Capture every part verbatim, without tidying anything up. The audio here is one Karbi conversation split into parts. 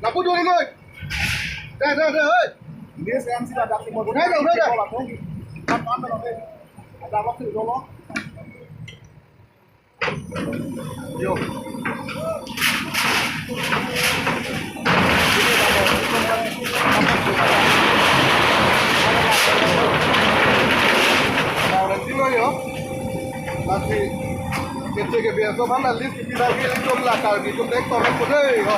Lapu dua ini. Dah, dah, dah, hei. Yo. Orang sini yo. Masih kecil ke biasa mana list kita lagi itu belakang itu naik torong pun deh yo.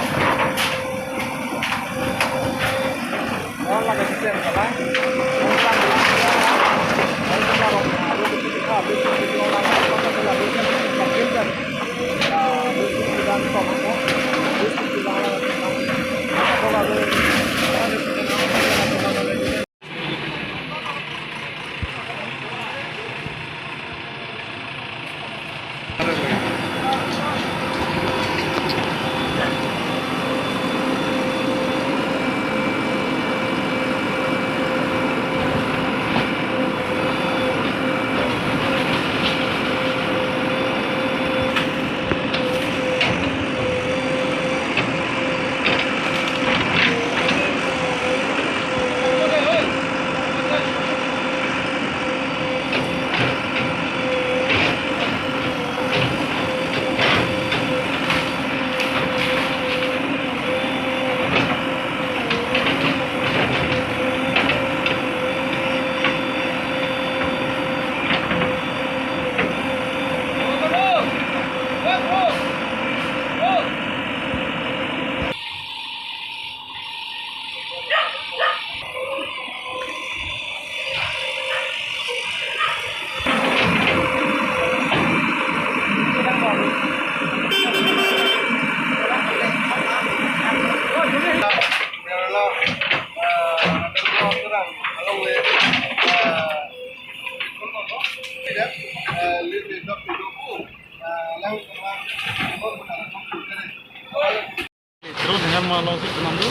Drone hema alongsi chenam do.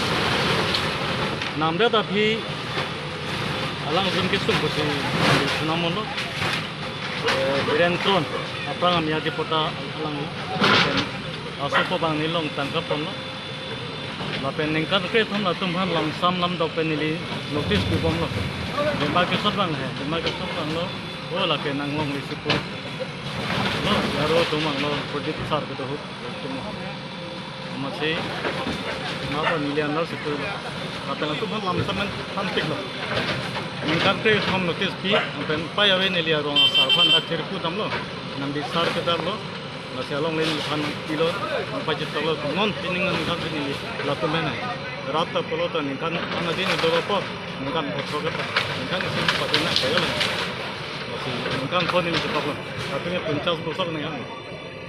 Namdet aphi alang jun kesung pusi chenam lo. Eh, Biren Teron, aphrang amia di pota alang lo. Asopo bang neli long tangkap ponlo. Lapen ningkan kethom latum aphan lamsam lamdok pen neli notice pibomlo. Demarcation bang he, demarcation bang lo. O lake nang longle si pu. Lo, aro atum abang lo, Pradip sir kedo ahut atum. Amatsi, mapa neli anlo si pu. Lapen latum aphan lamsam men thanpiklo. Ningkan kethom notice pi, lapen pei ave neli arong asar aphan dak chirpu damlo. Nambi sar kedamlo. Lasi along le aphan pilo, aphan pachethoklo, non pining ningkan pini latum mena. Rat ta pulo ta ningkan ana din do apor, ningkan bosok ta, ningkan isi padena kayo le. Lasi ningkan pho neli chethoklo, latum ke ponchas bosok ningkan.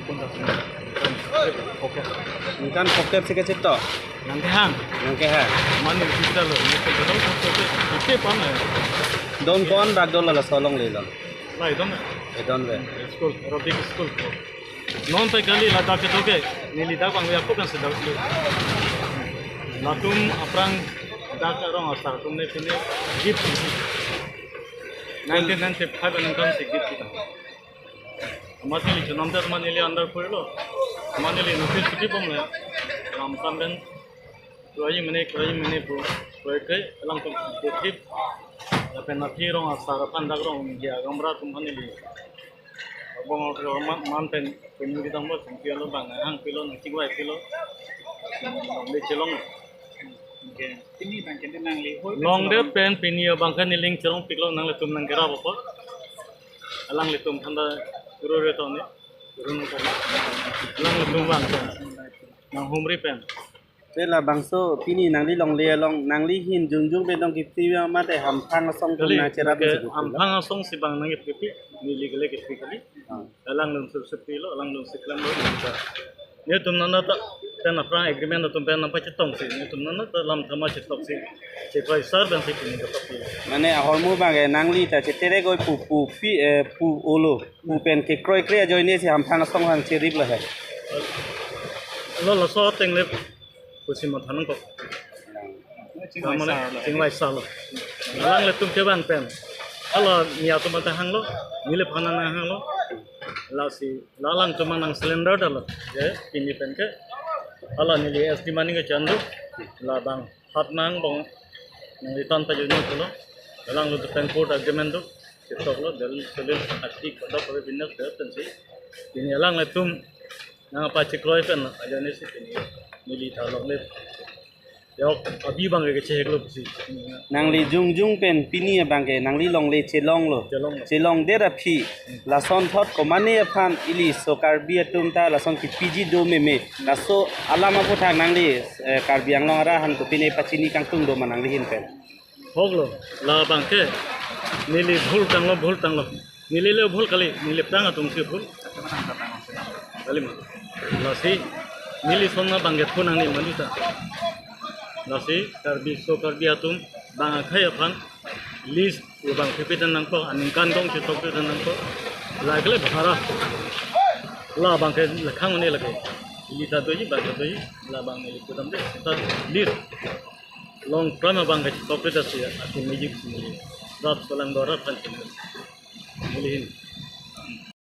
Ponchas. Okay. Ningkan pocket si kechetho. Nangkehang. Nangkehang. Mane kita lo, ini kita lo, kita pamai. Don ko-an dak dolo laso alongle lo? Lai don. E don ve. School, Arabic school. Non pai kali ladak kedo ke, neli dak bang ya ko kan sedang. Latum aphrang dak arong asar atum ne pine gift. Nineteen ninety-five aningkan si gift kita. Amat neli chunam ta amat neli andar purlo. Amat neli notice kiti bomle. Lam samben. Kroji mene, kroji mene pu. Kroji ke alangtum kotip. Lapen aphi rong asar aphan dak rong ya gamra atum aphan neli. Abang orang man, man pen pemudi tang bo singki alo bang hang pilo nang chingvai pilo. Le chelong. Oke. Pini bang kente nangli hoi. Longdet pen pini abang kan niling chelong piklo nanglitum nang kera bopo. Alanglitum aphan ta rore tong ni. Rore tong ni. Alanglitum bang pen. Nang humri pen. Te labangso pini nangli longle along nangli ahin jongjong pen dong kipti mate hamphang asong tum kali, nang cherap ke si kipti lo? Hamphang asong si bang nang kipti, neli kele kipti kali. Ah. Alanglun sursipti lo, alanglun siklem lo, neli ta. Netum nana ta, pen aphrang agreement atum pen nang pachetong si, netum nana ta lam thama chetok si, chekroi sar pen si pini dapat si. Mane ahormu bang ke nangli ta chetere goi pu, pu, pi, eh, pu olo, pu pen kekroikre ajoine si hamphang asong hang cherip lo he. Lo, laso ateng le pusi matha nangkok. Chingvai sar lo. Chingvai sar lo. Alanglitum kevang pen. Hala ni atum ta hanglo, neli aphan nang hanglo. Lasi, la alangtum nang cylinder dalo. Ya, pini pen ke. Hala neli S D mani ke chandu. Labang hat nang bong. Nang return ta juni tulo. Alangtum pen port agreement do. Chetok lo, del, del, ati, kodak, kodak, business, del, pensi. Pini alanglitum nang apa chekroi pen ajoine si pini neli ta longle. Yok, abi bang ke chehek lo si. Nangli jongjong pen pini abang ke nangli longle chelong lo. Chelong lo. Chelongdet aphi. Lason thot komane aphan ili so Karbi atum ta lason kipiji do meme. Laso alam aputhak nangli, eh, Karbi Anglong arat aphan kopine pachini kangtung do ma nangli ahin pen? Hok lo, labang ke, neli bhul tanglo, bhul tanglo. Neli le bhul kali, neli aphrang atum si bhul. Kali ma. Lasi, neli son abang ke phone nangli mani ta. Lasi, Karbi so Karbi atum, bang akhei aphan, list, u bang pipi dan nangpo, aningkan dong chetok pi dan nangpo. Lake le bhara. Labang ke lekhang mani lake. Ili ta doji, bang ta doji, labang neli kudam de, ta list. Long pran abang ke chetok ri ta si, ati magic si neli. Rat solang dorat kan si neli. Neli ahin.